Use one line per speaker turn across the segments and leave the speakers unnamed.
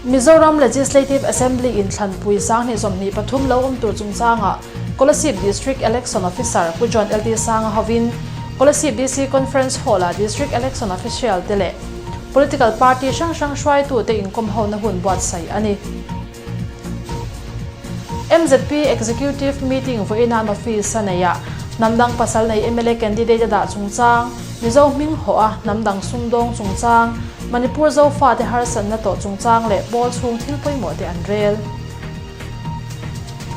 Mizoram Legislative Assembly in thlanpui 2023 lo awm tur chungchangah Kolasib District Election Officer Pu John LT Sanga hovin Kolasib DC Conference Hall-ah District Election Official te leh Political Party hrang hrang hruaitute inkawm hona hun buatsaih a ni. MZP Executive Meeting vawiin an office a neih ah hnam dang pasal nei mla candidate a dah chungchang, Mizo hming hawh a hnam dang sumdawng chungchang, Manipur Zofate harsatna tawh chungchang leh pawl chhung thil pawimawh te an rel.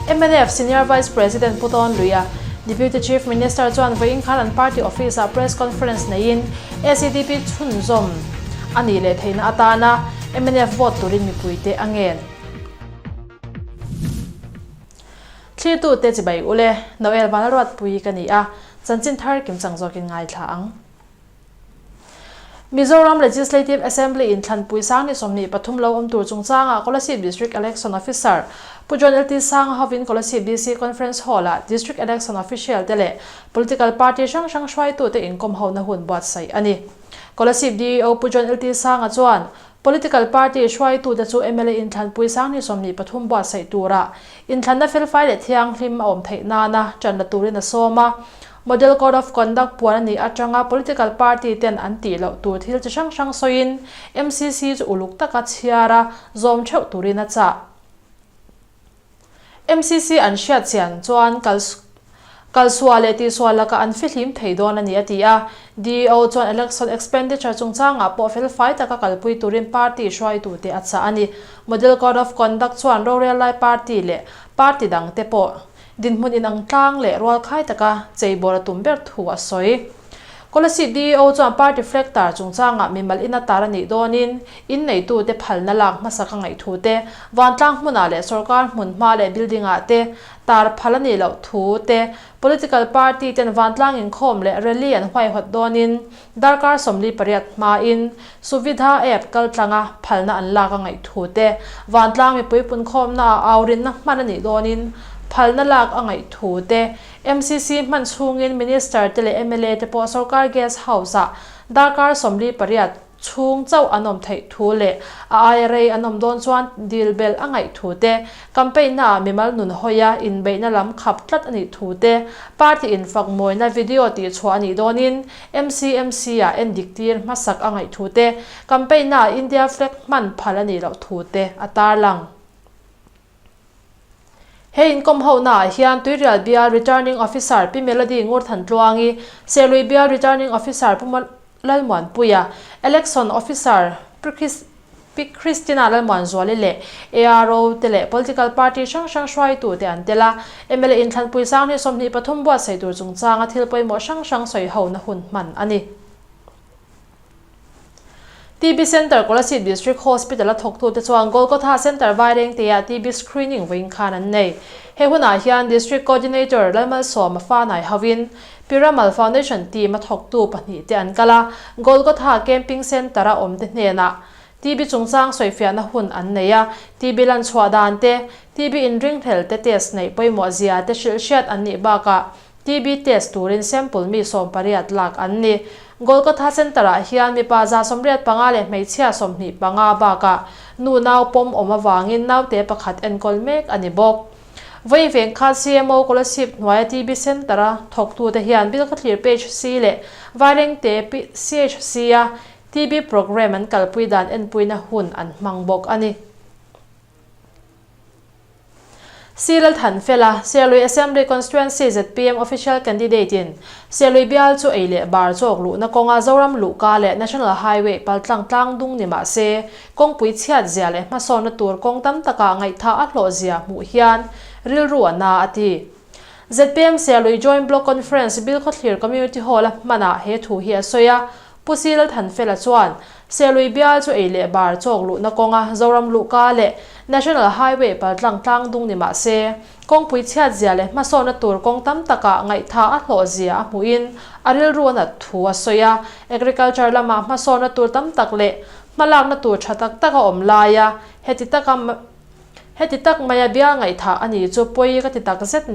Mnf Senior Vice President Pu Tawn Luia, Deputy Chief Minister chuan vawiin khan an party office ah press conference neiin ACDP chhunzawm a nih leh theihna atana mnf vote turin mipuite a ngen. Thlirtute chibai ule, Noel Vanlalruatpui ka ni a, chanchin thar kimchang zawkin ngaithla ang. Mizoram Legislative Assembly in thlanpui 2023 lo awm tur chungchangah Kolasib District Election Officer Pu John LT Sanga hovin Kolasib DC Conference Hall-ah District Election Official te leh Political Party hrang hrang hruaitute inkawm hona hun buatsaih a ni. Kolasib DEO Pu John LT Sanga chuan Political Party hruaitute chu mla inthlanpui 2023 buatsaih tura inthlanna felfai leh thianghlim a awm theih nana ṭan la turin a sawm a. Model Code of Conduct puan a nih aṭanga Political Party ten an tih loh tur thil chi hrang hrang sawiin MCC chu uluk taka chhiar a, zawm ṭheuh turin a chah. MCC an hriat chian chuan kal kalsual leh tihsual lakah an fihlim thei dawn a ni a ti a. DEO chuan election expenditure chungchangah pawh felfai taka kalpui turin party hruaitute a chah a ni. Model Code of Conduct chuan rorel lai party leh party dangte pawh dinhmun inang tlang leh rualkhai taka cheibawl a tum ber thu a sawi. Kolasib DEO chuan party flag tar chungchangah mimal ina tar a nih dawnin inneitute phalna lak hmasa ka ngaih thu te, vantlang hmunah leh sorkar hmun hma leh building ah te tar phal a nih loh thu te, political party ten vantlang inkhawm leh rally an huaihawt dawnin darkar 48 hmain Suvidha app kaltlanga phalna an lak a ngaih thu te, vantlang mipui punkhawmna ah aurinna hman a nih dawnin phalna lak a ngaih thu te, MCC hman chhungin Minister te leh mla te pawh sorkar Guest House-ah darkar 48 chhung chauh an awm theih thu leh a aia rei an awm dawn chuan dil belh a ngaih thu te, campaign naah mimal nun hawia inbeihna lam khap tlat a nih thu te, party infak mawina video tihchhuah a nih dawnin MCMC-ah endik tir hmasak a ngaih thu te, campaign naah India flag hman phal a nih loh thu te a tarlang. He inkawm honaah hian Tuirial Bial Returning Officer Pi Melody Ngurthantluangi, Serlui Bial Returning Officer Pu Lalmuanpuia, Election Officer Pi Christina Lalmuanzuali leh ARO te leh Political Party hrang hrang hruaitute an tel a. Mla inthlanpui 2023 buatsaih tur chungchanga thil pawimawh hrang hrang sawihona hun hman a ni. TB Centre Kolasib District Hospital a thawktute chuan Golgotha Centre Vairengte-ah TB Screening vawiin khan an nei. He hunah hian District Coordinator Lalmalsawma Fanai hovin Piramal Foundation team a thawktu pahnihte an kal a, Golgotha Camping Centre-a awmte hnenah TB chungchang sawifiahna hun an nei a, TB lanchhuah dan te, TB inringhlel te test neih pawimawh zia te hrilh hriat an nih bakah TB test turin sample mi 18 lak an ni. Golgotha Centre-ah hian mipa 185 leh hmeichhia 25 bakah nu nau pawm awm avangin naute pakhat enkawl mek a ni bawk. Vawi veng khan CMO Kolasib hnuaia TB Centre-a thawktute hian Bilkhawthlir PHC leh Vairengte CHC-a TB programme an kalpui dan enpuina hun an hmang bawk a ni. C Lalthanfela, Serlui Assembly Constituency zpm Official Candidate in Serlui bial chu ei leh bar chawk luhna kawnga Zoram luhka leh National Highway paltlang tlang dung ni mah se, kawngpui chhiat zia leh hmasawnna tur kawng tam takah ngaihtha a hlawh zia hmuh hian rilru a na a ti. Zpm Serlui Joint Block Conference Bilkhawthlir Community Hall a hmanah he thu hi a sawi a, Pu C Lalthanfela chuan Serlui bial chu ei leh bar chawk luhna kawnga Zoram luhka leh National Highway paltlang tlang dung ni mah se, kawngpui chhiat zia leh hmasawnna tur kawng tam takah ngaihtha a hlawh zia a hmuhin a rilru a nat thu a sawi a. Agriculture lamah hmasawnna tur tam tak leh hmalakna tur tha tak tak a awm laia heti taka heti tak maia bial ngaihthah a ni chu pawi ka ti tak zet.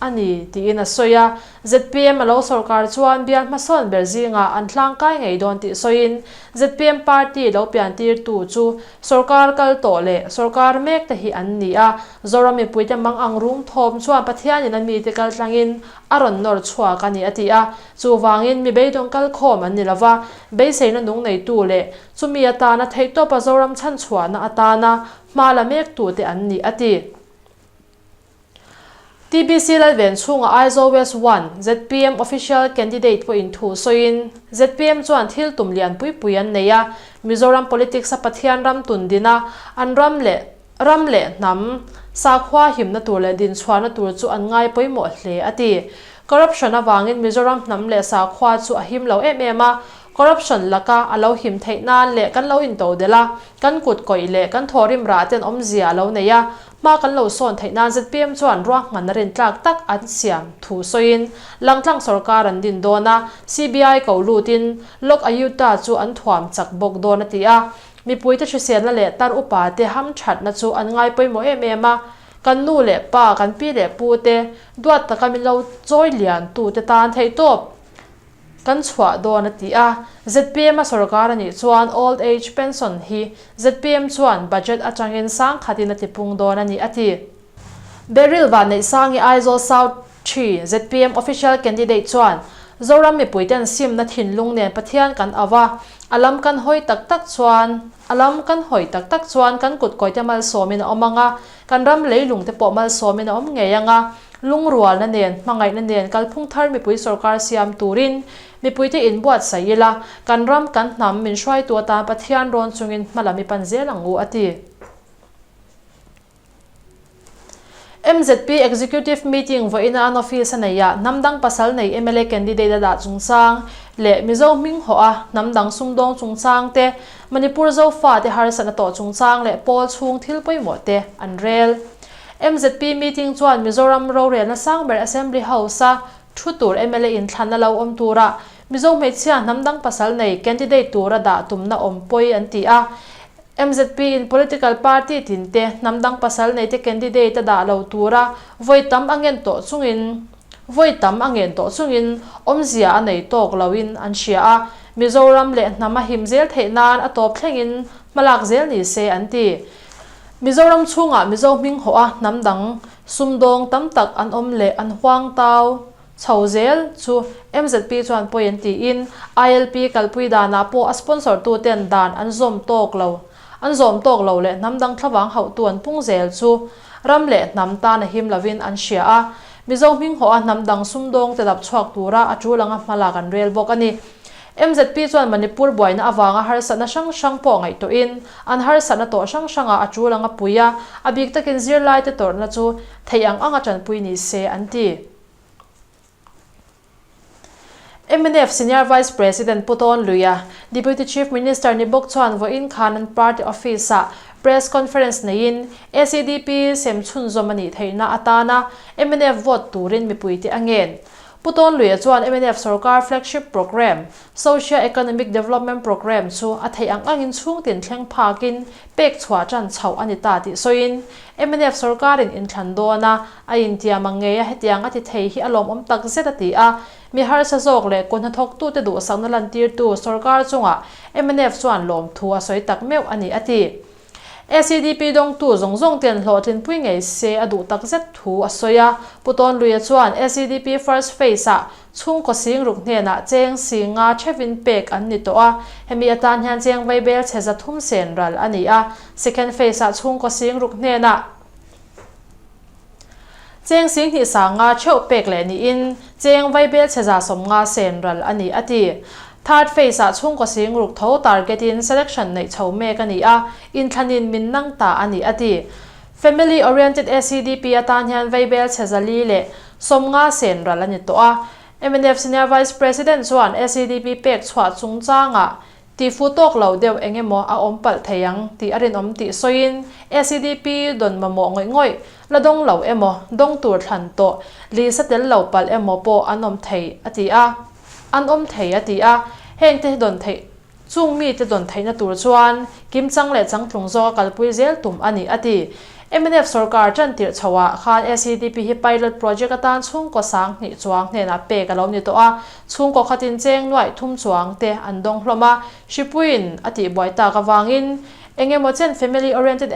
a ni tiin a sawi a. Zpm a lo sorkar chuan bial hmasawn ber zingah an hlangkai ngei dawn tih sawiin zpm party lo piantirtu chu sorkar kal tawh leh sorkar mek te hi an ni a. Zoram mipuite mang ang rum thawm chuan Pathianin a mite kaltlangin a rawn nawr chhuak a ni a ti a. Chuvangin mi beidawng kalkhawm an ni lova, beiseina nung neitu leh chumi atana theihtawpa Zoram chhanchhuahna atana hma la mektute an ni a ti. TBC Lalven chhunga Aizawl West One zpm Official Candidate pawhin thu sawiin, zpm chuan thil tum lian pui pui an nei a, Mizoram politics a Pathian ram tun din a, an ram leh ram leh hnam sakhua himna tur leh dinchhuahna tur chu an ngai pawimawh hle a ti. Corruption avangin Mizoram hnam leh sakhua chu a him lo em em a, corruption laka a lo him theih nan leh kan lo intodelh a, kan kut kawih leh kan thawhrim rah ten awmzia a lo nei a, Hma kan lo sawn theih nan zpm chuan ruahmanna rintlak tak an siam thu sawiin langtlang sorkar an din dawn a, CBI ko lutin Lok Ayukta chu an thuam chak bawk dawn a ti a. Mipuite hriselna leh tar upa te hamthatna chu an ngai pawimawh em em a, kan nu leh pa, kan pi leh pu te duat taka min lo chawi lian tu te tan theihtawp Kan chhuah dawn a ti a, zpm a sorkar a nih chuan old age pension hi zpm chuan budget atangin sang khatin a tipung dawn a ni a ti. Beryl Vanneihsangi Aizawl South ii zpm official candidate chuan Zoram mipuiten simna thinlung nen Pathian kan au a, a lam kan hawi tak tak chuan a lam kan hawi tak tak chuan kan kutkawite malsawmin a awm ang a, kan ram leilungte pawh malsawmin a awm ngei ang a, Lungrualna nen, hmangaihna nen kalphung thar mipui sorkar siam turin mipuite inbuatsaih ila, kan ram, kan hnam min hruaitu atan Pathian rawn chungin hma lam i pan zel ang u, a ti. MZP Executive Meeting vawiina an office a neih ah hnam dang pasal nei mla candidate a dah chungchang leh Mizo hming hawh a hnam dang sumdawng chungchang te, Manipur Zofate harsatna tawh chungchang leh pawl chhung thil pawimawh te an rel. MZP meeting chuan Mizoram rorelna sang ber Assembly House-a thu tur mla inthlanna lo awm tura Mizo hmeichhia hnam dang pasal nei candidate tura dah tumna awm pawi an ti a. MZP in political party tinte hnam dang pasal neite candidate a dah lo tura vawi tam a ngen tawh chungin vawi tam a ngen tawh chungin awmzia a nei tawk loin an hria a. Mizoram leh hnam a him zel theih nan a tawp thlengin hmalak zel ni se an ti. Mizoram chhungah Mizo hming hawh a hnam dang sumdawng tam tak an awm leh an huang tau chho zel chu MZP chuan pawi an tiin ILP kalpui danah pawh a sponsor tu ten dan an zawm tawk lo an zawm tawk lo leh hnam dang thlavang hauhtu an pung zel chu ram leh hnam tan a him lovin an hria a, Mizo hming hawh a hnam dang sumdawng te dap chhuak tura a tul anga hmalak an rel bawk a ni. MZP chuan Manipur buaina avanga harsatna hrang hrang pawh ngaihtuahin an harsatna tawh hrang hrangah a tul anga pui a, a bik takin zirlaite tawrhna chu theih ang anga tanpui ni se an ti. Mnf Senior Vice President Pu Tawn Luia, Deputy Chief Minister ni bawk chuan vawiin khan an party office-ah press conference neiin ACDP sem chhunzawm a nih theihna atana mnf vote turin mipuite a ngen. Pu Tawnluia chuan mnf sorkar flagship programme, Socio Economic Development Programme chu a theih ang angin chhungtin thleng phakin pek chhuah tan chhoh a ni ta tih sawiin, mnf sorkarin inthlan dawna a intiam ang ngei a hetiang a ti thei hi a lawmawm tak zet a ti a, mi harsa zawk leh kut hnathawktute duhsakna lantirtu sorkar chungah mnf chuan lawmthu a sawi tak meuh a ni a ti. ACDP dawngtu zawng zawng ten hlawhtlinpui ngei se a duh tak zet thu a sawi a. Pu Tawnluia chuan ACDP first phase-ah chhungkaw singruk hnenah cheng singa thevin pek an ni tawh a, hemi atan hian cheng vaibel chhe 300 sen ral a ni a. Second phase-ah chhungkaw singruk hnenah Cheng 20 sanga theuh pek leh niin cheng vaibel chhe 150 sen ral a ni a ti. Third phase-ah chhungkaw singruk tho target-in selection neih chho mek a ni a, inthlanin min nang ta a ni a ti. Family Oriented ACDP atan hian vaibel chhe 450 sen ral a ni tawh a. Mnf Senior Vice President chuan ACDP pek chhuah chungchangah Tih fuh tawk lo deuh eng emaw a awm palh thei ang tih a rinawm tih sawiin ACDP dawn mamawh ngawih ngawih, la dawng lo emaw, dawng tur thlan tawh, lisa tel lo palh emaw pawh an awm thei a ti a. An awm thei a ti a. Hengte dawn theih chung mite dawn theihna tur chuan kimchang leh changtlung zawka kalpui zel tum a ni a ti. Mnf sorkar tan tirh chho ah khan SEDP hi pilot project atan chhungkaw 2000 chuang hnenah pek a lo ni tawh a, chhungkaw khatin cheng nuaih thum chuang te an dawng hlawm a, hripuiin a tihbuai tak avangin eng emaw chen family oriented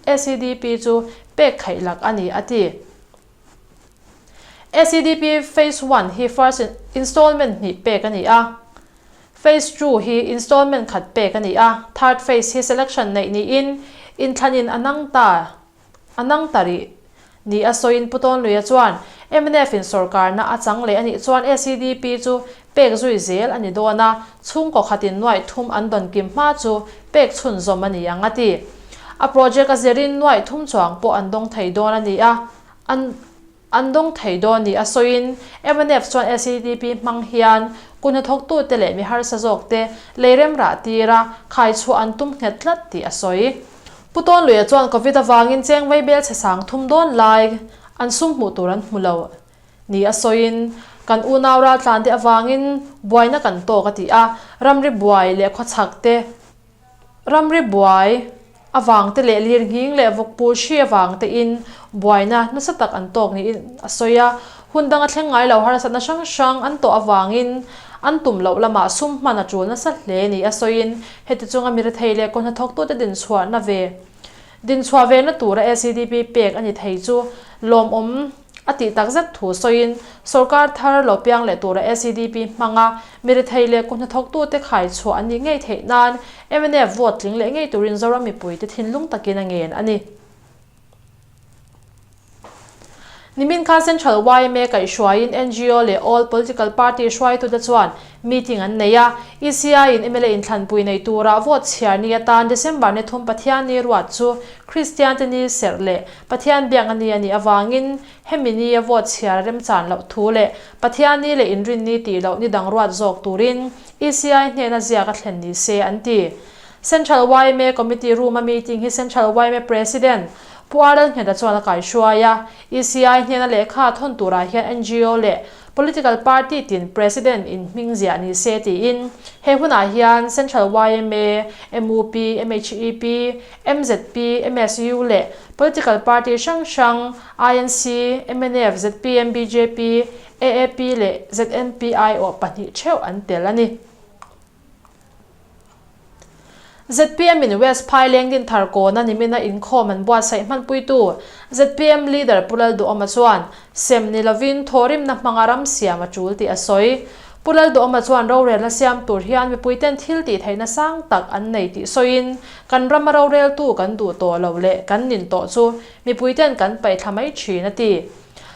SEDP chu pek khaih lak a ni a ti. SEDP phase one hi first installment hnih pek a ni a. Phase ii hi installment khat pek a ni a, third phase hi selection neih niin inthlanin a nang ta a nang ta rih ni a sawiin Pu Tawnluia chuan mnf in sawrkarna a chang leh a nih chuan SEDP chu pek zui zel a ni dawn a, chhungkaw khatin nuaih thum an dawn kim hma chu pek chhunzawm a ni ang a ti. A project a zirin nuaih thum chuang pawh an dawng thei dawn a ni a, an. An dawng thei dawn ni a sawiin mnf chuan SEDP hmang hian kun hnathawktute leh mi harsa zawkte leirem rah tira khai chhuah an tum nghet tlat tih a sawi. Pu Tawnluia chuan Covid avangin cheng vaibel chhe 3000 dawn lai an sum hmuh tur an hmu lo ni a sawiin kan unau raltlante avangin buaina kan tawk a ti a, ramri buai leh khawchhak te Ramri buai avang te leh lirnghing leh vawkpul hri avang te in buaina nasa tak an tawk niin a sawi a, hun dang a thleng ngai lo harsatna hrang hrang an tawh avangin an tum loh lamah sum hman a tul nasa hle ni a sawiin heti chunga mirethei leh kaw hnathawktute dinchhuahna ve dinchhuah vena tura SEDP pek a ni thei chu lawmawm A tih tak zet thu sawiin, sorkar thar lo piang leh tura SEDP hmanga mirethei leh kuhnathawktute khai chhuah an nih ngei theih nan mnf vote tling leh ngei turin Zoram mipuite thinlung takin a ngen a ni. Nimin khan Central yma kaihhruaiin ngo leh all political party hruaitute chuan meeting an nei a, ECI in mla inthlanpui nei tura vote chhiar ni atan December ni thum Pathianni ruat chu Kristiante ni serh leh Pathian biak a ni a nih avangin hemi ni a vote chhiar a remchan loh thu leh Pathian ni leh inrin ni tih loh ni dang ruat zawk turin ECI hnena ziak a thlen ni se an ti. Central yma Committee room a meeting hi Central yma President Pu R Lalngheta chuan a kaihruai a, ECI hnena lehkha thawn turah hian ngo leh Political party tin President in hming ziah ni se tiin he hunah hian Central yma, mup, MHEP, MZP, MSU leh Political party hrang hrang INC, mnf, zpm, bjp, AAP leh ZNP aiawh pahnih theuh an tel a ni. Zpm in West Phaileng Dinthar kawna nimina inkhawm an buatsaih hmanpuitu zpm Leader Pu Lalduhawma chuan sem ni lovin thawhrimna hmanga ram siam a tul tih a sawi. Pu Lalduhawma chuan rorelna siam tur hian mipuiten thil tih theihna sang tak an nei tih sawiin kan rama roreltu kan duh tawh lo leh kan nin tawh chu mipuiten kan paihthla mai thin a ti.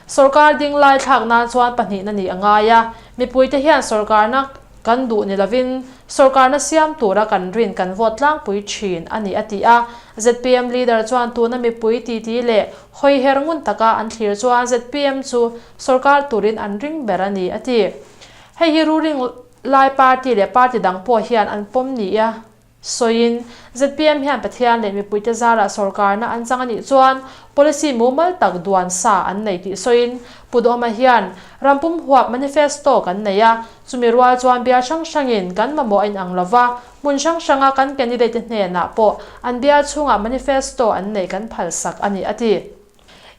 Sorkar ding lai thlak nan chuan pahnihna nih a ngai a, mipuite hian sorkarna kan duh ni lovin sorkarna siam tura kan rin kan vote tlangpui thin a ni a ti a. Zpm leader chuan tuna mipui titi leh hawiher ngun taka an thlir chuan zpm chu sorkar turin an ring ber a ni a ti. Hei hi ruling lai party leh party dang pawh hian an pawm ni a. Sawiin, zpm hian Pathian leh mipuite zarah sorkarna an chang a nih chuan policy mumal tak duan sa an nei tih sawiin, Pu Duhawma hian ram pum huap manifesto kan nei a, chumi rual chuan bial hrang hrangin kan mamawh a inang lo va, hmun hrang hranga kan candidate te hnenah pawh an bial chhungah manifesto an neih kan phalsak a ni, a ti.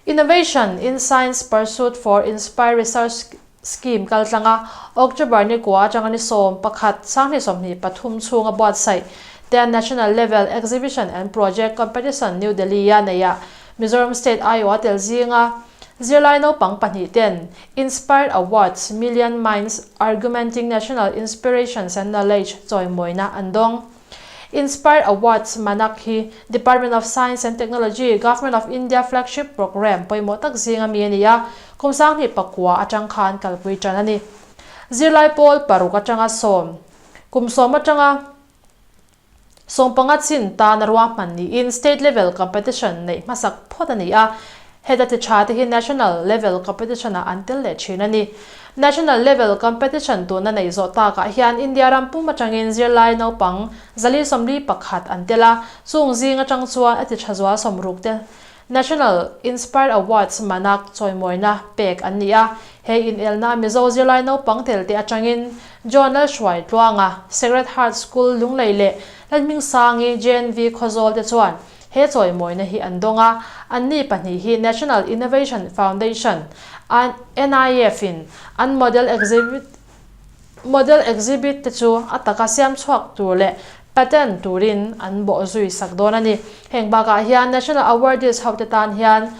Innovation in Science Pursuit for Inspire Research Scheme kaltlanga October ni kua atanga ni 11 2023 chhunga buatsaih te National Level Exhibition and Project Competition New Delhi-a neihah Mizoram State aiawh a tel zinga zirlai naupang pahnih ten Inspired Awards Million Minds Argumenting National Inspirations and Knowledge chawimawina an dawng. Inspired Awards Manak hi Department of Science and Technology, Government of India flagship programme pawimawh tak zinga mi a ni a, kum 2009 atang khan kalpui tan a ni. Zirlai pawl paruk atanga sawm, kum sawm atanga sawmpanga chin tan a ruahman niin state level competition neih hmasak phawt a ni a, Heta ti tha te hi National level competition ah an tel leh thin a ni. National level competition tuna neih zawh takah hian India ram pum atangin zirlai naupang 441 an tel a, chung zing atang chuan a ti tha zual sawmruk te National Inspire Awards manak chawimawina pek an ni a. He inelna Mizo zirlai naupang tel te atangin John Lalhruai Tluanga, Sacred Heart School Lunglei leh Lalhmingsangi JNV Khawzawl te chuan. he chawimawina hi an dawng a. Anni pahnih hi National Innovation Foundation, NIF, in an model exhibit model exhibit te chu a taka siam chhuak tur leh patent turin an bawh zui sak dawn a ni. Heng bakah hian National Awardees hote tan hian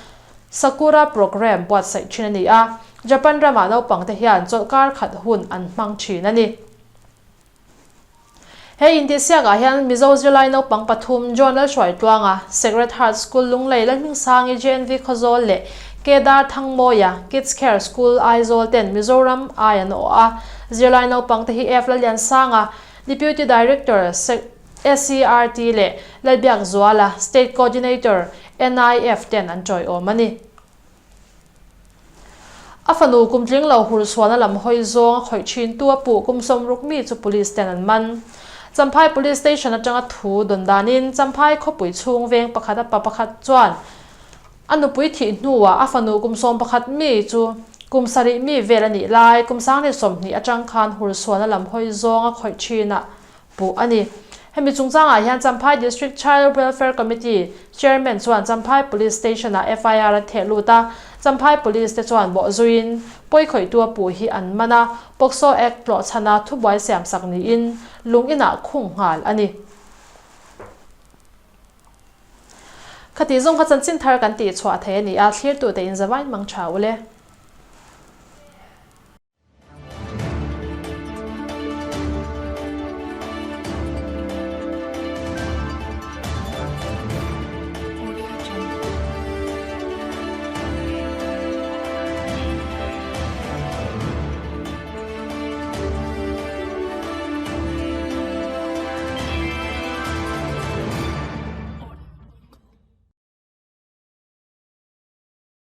Sakura programme buatsaih thin a ni a, Japan ramah naupangte hian chawlhkar khat hun an hmang thin a ni. He intihsiakah hian Mizo zirlai naupang pathum John Lalhruaitluanga, Sacred Heart School Lunglei Lalhmingsangi JNV Khawzawl leh Kedar Thangmawia, Kids Care School Aizawl ten Mizoram ai an awh a. Zirlai naupangte hi F Lalliansanga, Deputy Director, SCERT leh Lalbiakzuala, State Coordinator, NIF ten an tawiawm a ni. A fanu kum tling lo hur sualna lam hawi zawng a khawih thin tu a puh kum 60 mi chu police ten an man. Champhai Police Station atanga thu dawn danin Champhai khawpui chhung veng pakhat a pa pakhat chuan a nupui thih hnuah a fanu kum 11 mi chu kum sarih mi vel a nih lai kum 20 atang khan hur sualna lam hawi zawng a khawih thin a puh a ni. Hemi chungchangah hian Champhai District Child Welfare Committee Chairman chuan Champhai Police Station-ah FIR a theh lut a, Champhai Police te chuan bawh zuiin pawikhawihtu a puh hi an man a, POCSO Act tlawhchhana thubuai siamsak niin lung inah khung nghal a ni. Khati zawng kha chanchin thar kan tihchhuah thei a ni a, thlirtute inzavain mang tha ule.